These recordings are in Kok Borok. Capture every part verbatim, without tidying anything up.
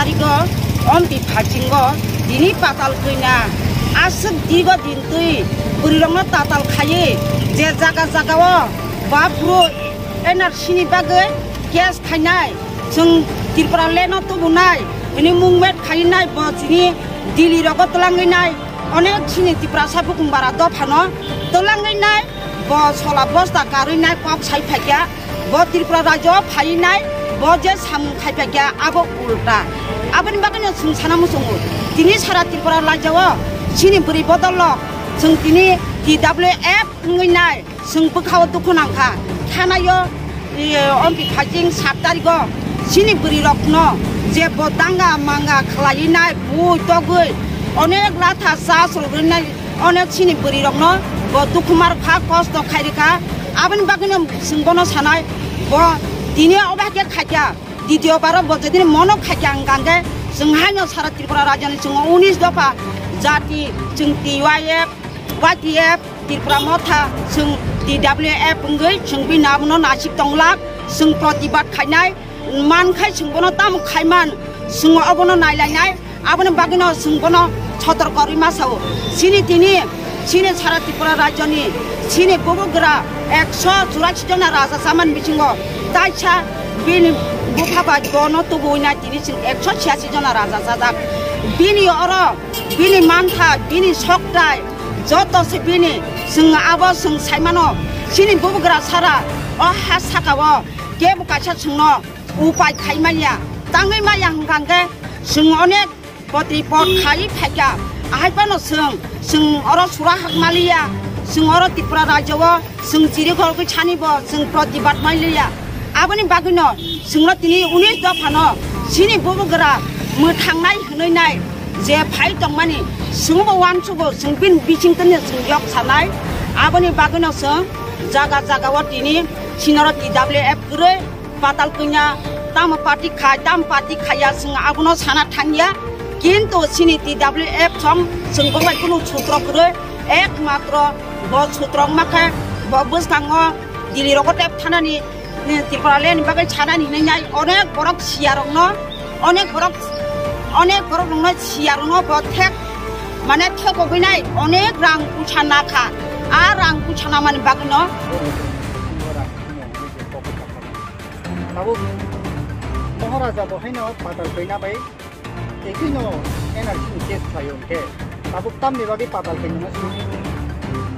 Digo, ompi phaichingo, tini patal kwina, aswk digo din twi, bwrwirokno tatal khaiwi, je jaga jagao, baphuru N R C ni bagwi case khainai, chwng Tripura leno tubunai, bini movement khainai, bo chini Delhi rogo twlangwi nai, onek chini Tiprasa bukung bara dophano twlangwi nai, bo sola bosta karwi nai kok sai phaikya. Bo Tripura rajyo phai nai, bo je samung khai phaikya, abo ulta. Aboni bagwino chwng sana muchungo. Tini sara Tripura rajyo, chini bwrwi bodol rok, chwng tini T W F wngwi nai, chwng bwkhao dukhu nangkha. Thanaio, e, ompi phaijing sat tarigo, chini bwrwi rokno je bo danga manga khlaiwi nai, bui togwi, onek latha cha chwlwi nai, Onek chini bwrwi rokno bo dukhu mar kha, kosto khai rwkha. Aboni bagwino chwng bono sanai, bo tini obo hai khe khaikya, ditio baro bo jodi mono khaikya hwnkha hwnkhe chwng haino sara Tripura rajyoni chwng unis dopha jati, chwng T Y F, Y T F, Tripura Motha, chwng T W F wngwi chwng bini abono nasik tonglak, chwng protibad khainai. Mankhai chwng bono tamo khaiman, chwng obono nailainai, aboni bagwino chwng bono sotor korwi ma sao. Chini tini, chini sara Tripura rajyoni, chini bubagra ekso churasi jona raja chamani bisingo taisa bini bupha bai bono tubuwi nai tini chwng ekso chiyasi jona raja chajak. Bini oro, bini mantha, bini soktai, joto se bini, chwng abo chwng saimano, chini bubagra sara o ha sakao kebo kaisa chwngno upai khai manya, tangwi manya hwnkha hwnkhe chwng onek potri pot khai phaikha. Ahai phano chwng, chwng oro sura hak maliya, chwng oro Tripura rajyo o chwng chiri khorokwi sani bo chwng protibad mailiya. Aboni bagwino chwngno tini unis dophano chini bubagra mwthangnai hwnwi nai je phai tongmani chwngbo uansugo chwng bini bisingtwino chwng yok sanai. Aboni bagwino chwng jaga jaga o tini sinoro T W F kwrwi Patal kanya, tamo party khai, tamo party khaiya, chwng abono sana thangya. Kintu chini T W F song, chwng bo bai kunu sutro kwrwi, ekmatro bo sutro wngma khe, bo bwskango Delhi rogo tep thanani, eh, Tripura leni bagwi sanani hinwi nai, onek borok siya rokno, onek borok, onek borok rokno siya rokno bo thek, mane thek obinai, onek rang puisa nakha, a rang puisa namani bagwino. Tabuk Moharaja bo haino patal kaina bai, ekino N R C ni case khlaio hwnkhe, tabuk tamni bagwi patal kainano chini,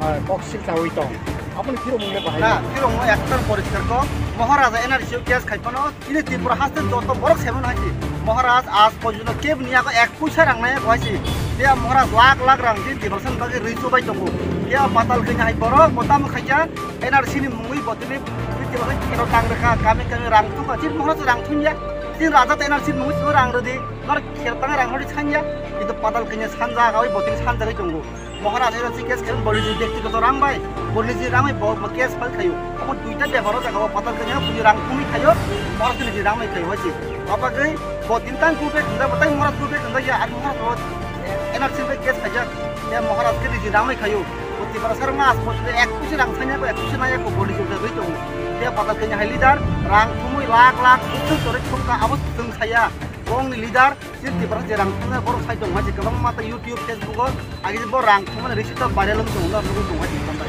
ah, kok silchawi tong. Aboni phirokmung le bahai. Na, phirokmung ekdom poriskar kok. Moharaja N R C o case khai phano, chini Tripura haste joto borok saiman hai si. Moharaj aaj porjonto kebo ni yago ek puisa rang nai hai si. Tia Moharaj lakh lakh rang chini Tiprasa ni bagwi rwi chubai tongo. Tia patal kaina hai borok, bo tamo khaikha, N R C ni mungwi bo tini, tini kheno tang rwkha, kami kami rang thungkha, chini Moharaj rang thungya, chini raja tei N R C ni mungwi chwng rang rwdi, nor kher tang rang hori sanya, kintu patal kanya sanja gawi bo tini sanjagwi tongo. Moharaj N R C case khe bo niji byaktigoto rang bai, bo niji rang bai bo, bo case file khayo. Omo duita bepar o jaga o patal kanya bo rang thungwi khayo, Moharaj niji rang bai khayo hai se. Abagwi bo tini tang group bai khwnjak, bo tei Moharaj group bai khwnjak ya, ar Moharaj bo N R C bai case khaijak, ya Moharaj khe niji rang bai khayo. Bo Tiprasa rok no aaj porjonto ek puisa rang thangya ko, ek puisa naya ko, boni jora rwi tongo. Tei patal kanya hai leader rang thumwi lakh lakh buchung chorwi thumkha, abo chwng saya. Bongni leader chini Tiprasa je rang thumnai borok sai tongma je kwbangma tei YouTube, Facebook o agi bo rang thumnai risi to viral wng tongo, nugwi tongo hai tongkha.